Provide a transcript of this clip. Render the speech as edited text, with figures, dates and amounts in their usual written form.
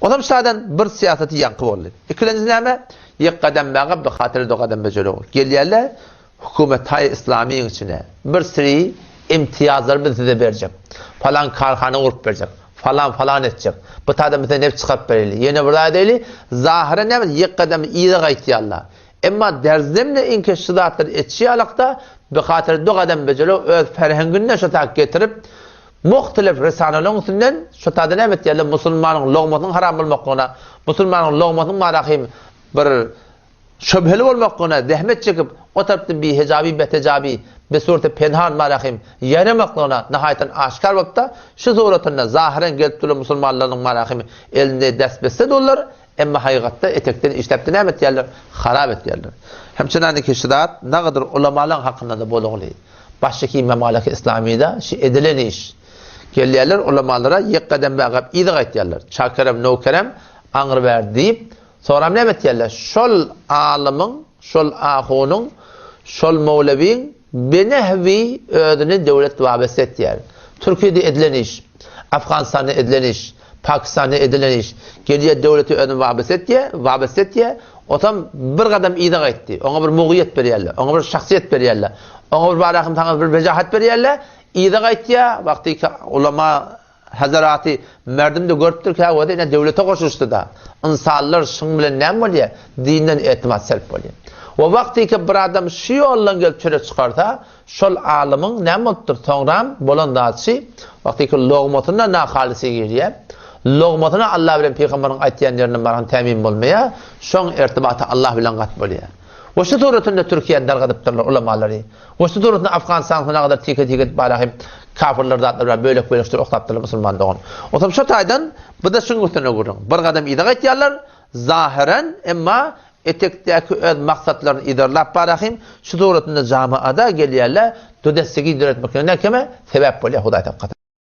Onam şadan bir syýasaty ýaňky boldy. Ikilenji näme? Ýek gadam bäga bi hatyr do gadam bejelo. Gelýärler hökümet-haý islamyň içine. Bir siri imtiýazlary biz size berjek. Falan karhana gurup berjek. Falan falan etjek. Bu taýda bize neft çykaryp bereli. Ýene bir zat edeli. Zahyra näme? Ýek gadam yza gaýtýarlar. Emma derzemle iňki şu zatlary etşi ýalakda bi hatyr do gadam bejelo öz ferhengini şo tak getirip Muhtelif risalalaryň üstünden şu taýda näme etýärler? Musulmanyň logmasynyň haram bolmaklygyna, musulmanyň logmasynyň marahym bir şübheli bolmaklygyna zähmet çekip, o tarapdan bihejabi, betejabi, besureti penhan marahym ýaýramaklygyna nahaýatan aşgär bolupda, şu suratynda zahyren gelip duran musulmanlaryň marahym elinde dest-beste durlar, Emma haýygatda etekden işläpde näme etýärler? Harap etýärler. Hemçenaniki şu zat nagadyr ulamalaň hakynda-da bolugly. Başdaky memaliki islamyda şu edilen iş. Gelýärler ulamalara ýek gadam bagap yza gaýtýarlar. Çakerem nowkerem aňry bäri diýip, soňram näme etýärler? Şol alymyň, şol ahunyň, şol mowlewiň benehwi özüni döwlet wabeste etýär. Türkiýede edilen iş, Afganystanda edilen iş, Pakistanda edilen iş. Gelýär döwleti özüne wabeste etýär, wabeste etýär. Otam bir gadam yza gaýtdy. Oňa bir mugyýet berýärler, oňa bir şahsyýet berýärler. Oňa bir barahym saňa bir wejahat berýärler. Yza gaýtýar, wagtyky ulama hazaraty merdimde görüpdir käwagt ine döwlete goşulyşdy-da. Ynsanlar şuň bilen näme bolýar? Dinden etimat selp bolýar. We wagtyky bir adam şu ýoldan gelip çöle çykarsa, Şol alymyň näme bolupdyr? Soňram bolan zat şi, wagtyky logmasyna nahalysy girýär. Logmasyna Allah bilen pygamberiň aýtýan ýerinden barhan tämin bolmaýar. Şoň irtibaty Allah bilen gat bolýar. We şu suratynda Türkiýäni dargadypdyrlar ulamalary. We şu suratynda Afganystanyň gadar tike-tike edip barahym kafirler zatlar bilen bölek-bölekdir oklapdyrlar musulman dogan. Otam şo taýdan bu da şuň üstüne gürrüň. Bir gadam yza gaýtýarlar, zahyran emma Etekdäki öz maksatlaryny yzarlap barahym, şu suratynda jamaada gelýärler, dudessigi döretmeklerine näkeme sebäp bolýar Hudaý tarapyndan.